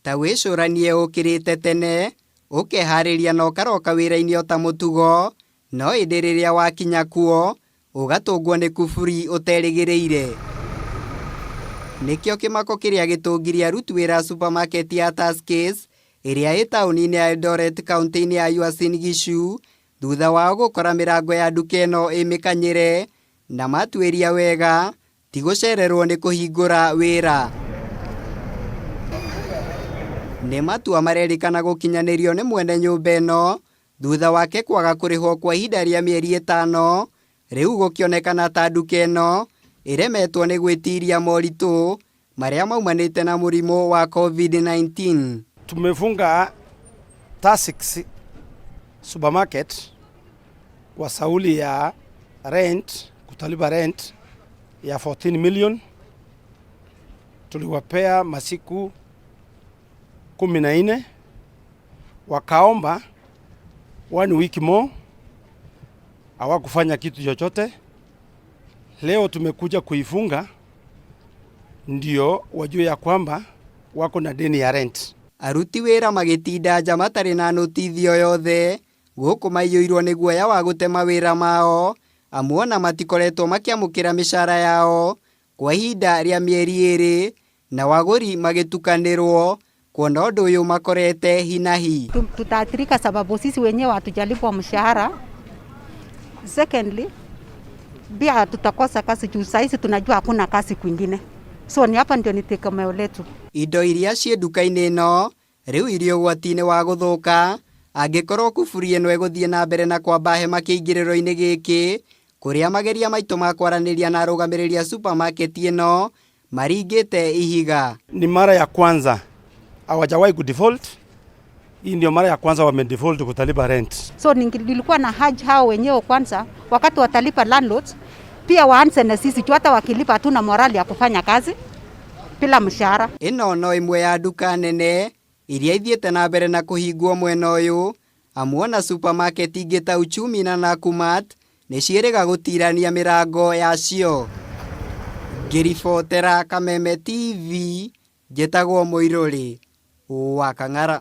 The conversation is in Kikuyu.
Ta wĩcũranie ũkĩrĩte tene, ũkeharĩria na ũkaroka wĩra-inĩ o ta mũtugo, no ĩndĩ rĩrĩa wakinya kuo, ũgatũngwo nĩ kuburi ũterĩgĩrĩire. Nĩkĩo kĩmako kĩrĩa gĩtũngirie aruti wĩra a supermarket ya Tuskys ĩrĩa ĩ taũni-inĩ ya Eldoret kaunti-inĩ ya Uasin Gishu thutha wao gũkora mĩrango ya nduka ĩno ĩ mĩkanyĩre na matuĩria wega ti gũcererwo nĩ kũhingũra wĩra. Nĩ matua marerĩkana gũkinyanĩrio nĩ mwene nyũmba ĩno thutha wake kwaga kũrĩhwo kwa ihinda rĩa mĩeri ĩtano, rĩu gũkĩonekana ta nduka ĩno ĩremetwo nĩ gwĩtiria moritũ marĩa maumanĩte na mũrimũ wa COVID-19. Tumefunga Tuskys supermarket kwa sauli ya rent, kutalipa rent ya 14 million. Tuliwapea masiku 14, wakaomba one week more, hawakufanya kitu chochote. Leo tumekuja kuifunga ndio wajue ya kwamba wako na deni ya rent. Aruti wĩra magĩtinda nja matarĩ na notithi o yothe gũkũ maiyũirwo nĩ guoya wa gũte mawĩra mao amu ona matikoretwo makĩamũkĩra mĩcara yao kwa ihinda rĩa mĩeri ĩrĩ na wagũri magĩtukanĩrwo kuona ũndũ ũyũ makorete hinahi. Tutaathirika sababu sisi wenyewe hatujalipwa mshahara. Secondly, pia tutakosa kazi juu sahizi tunajua hakuna kazi kwingine, so ni hapa ndio ni tegemeo letu. Indo iria ciĩ nduka-inĩ ĩno rĩu irĩ ũgwati-inĩ wa gũthũka angĩkorwo kuburi ĩno ĩgũthiĩ na mbere na kwamba hema kĩingĩrĩro-inĩ gĩkĩ kũrĩa mageria maitũ ma kwaranĩria na arũgamĩrĩri a supermarket ĩno maringĩte ihiga. Ni mara ya kwanza hawajawahi kudefault. Hii ndio mara ya kwanza wamedefault kutalipa rent. So nilikuwa na haja hao wenyewe kwanza, wakati watalipa landlords pia waanze na sisi juu hata wakilipa hatuna morali ya kufanya kazi bila mshahara. Ĩno no ĩmwe ya nduka nene iria ithiĩte na mbere na kũhingwo mwena ũyũ amu ona supermarket ingĩ ta Uchumi na Nakumatt nĩ ciĩrĩga gũtirania mĩrango yacio. Ngĩribotera Kameme TV njĩtagwo Mũirũrĩ wa Kang'ara.